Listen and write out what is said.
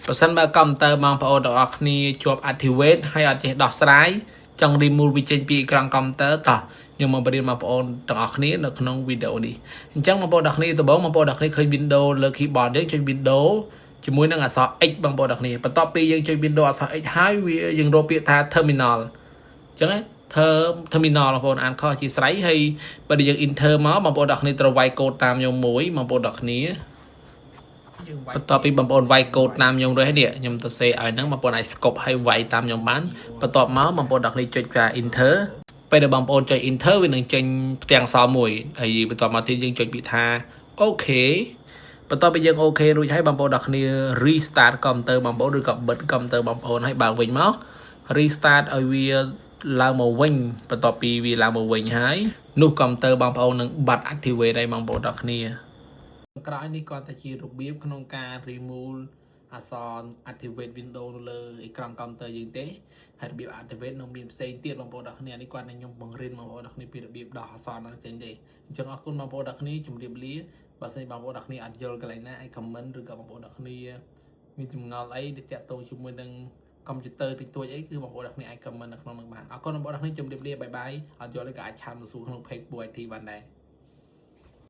ប្រសិនបើកុំព្យូទ័របងប្អូនទាំងអស់គ្នាជាប់ activate ហើយអត់ចេះដោះស្រាយចង់ remove វាចេញពីអេក្រង់កុំព្យូទ័រតោះខ្ញុំមកបរៀនបងប្អូនទាំងអស់គ្នានៅក្នុងវីដេអូនេះអញ្ចឹងបងប្អូនទាំងអស់គ្នាដំបូងបងប្អូនទាំងអស់គ្នាឃើញ window លើ keyboard យើងចុច window ជាមួយនឹងអក្សរ X បងប្អូនទាំងអស់គ្នាបន្ទាប់ពីយើងចុច window អក្សរ X ហើយវាយើងរកពាក្យថា terminal អញ្ចឹង terminal បងប្អូនអានខុសអធិស្ឋានហើយបើយើង enter មកបងប្អូនទាំងអស់គ្នាត្រូវវាយកូដតាមខ្ញុំមួយបងប្អូនទាំងអស់គ្នាបន្ទាប់ពីបងប្អូនវាយកូដតាមខ្ញុំរួចហើយនេះខ្ញុំទៅសេឲ្យហ្នឹងបងប្អូនអាច stop ហើយវាយតាមខ្ញុំបានបន្ទាប់មកបងប្អូនទាំងគ្នាចុចថា enter ពេលដែលបងប្អូនចុច enter វានឹងចេញផ្ទាំងសមួយហើយបន្ទាប់មកទៀតយើងចុចពាក្យថា OK បន្ទាប់ពីយើង OK រួចហើយបងប្អូនទាំងគ្នា restart កុំព្យូទ័របងប្អូនឬក៏បិទកុំព្យូទ័របងប្អូនហើយបើកវិញមក restart ឲ្យវាឡើងមកវិញបន្ទាប់ពីវាឡើងមកវិញហើយនោះកុំព្យូទ័របងប្អូននឹងបាត់ activate ហើយបងប្អូនទាំងគ្នាក្រោយនេះគាត់តែជារបៀបក្នុងការ remove អក្សរ activate window នៅលើអេក្រង់កុំព្យូទ័រយើងទេហើយរបៀប activate នៅមានផ្សេងទៀតបងប្អូនទាំងគ្នានេះគាត់នឹងខ្ញុំបង្រៀនបងប្អូនទាំងគ្នាពីរបៀបដោះអក្សរហ្នឹងចេញទេអញ្ចឹងអរគុណបងប្អូនទាំងគ្នាជម្រាបលាបើសិនបងប្អូនទាំងគ្នាអត់យល់កន្លែងណាអាច comment ឬក៏បងប្អូនទាំងគ្នាមានចម្ងល់អីដែលតាក់ទងជាមួយនឹងកុំព្យូទ័រតិចតួចអីគឺបងប្អូនទាំងគ្នាអាច comment នៅក្នុងនឹងបានអរគុណបងប្អូនទាំងគ្នាជម្រាបលា bye bye អត់យល់ទេក៏អាច chat មកសួរក្នុង page ពួក IT បានដែរ។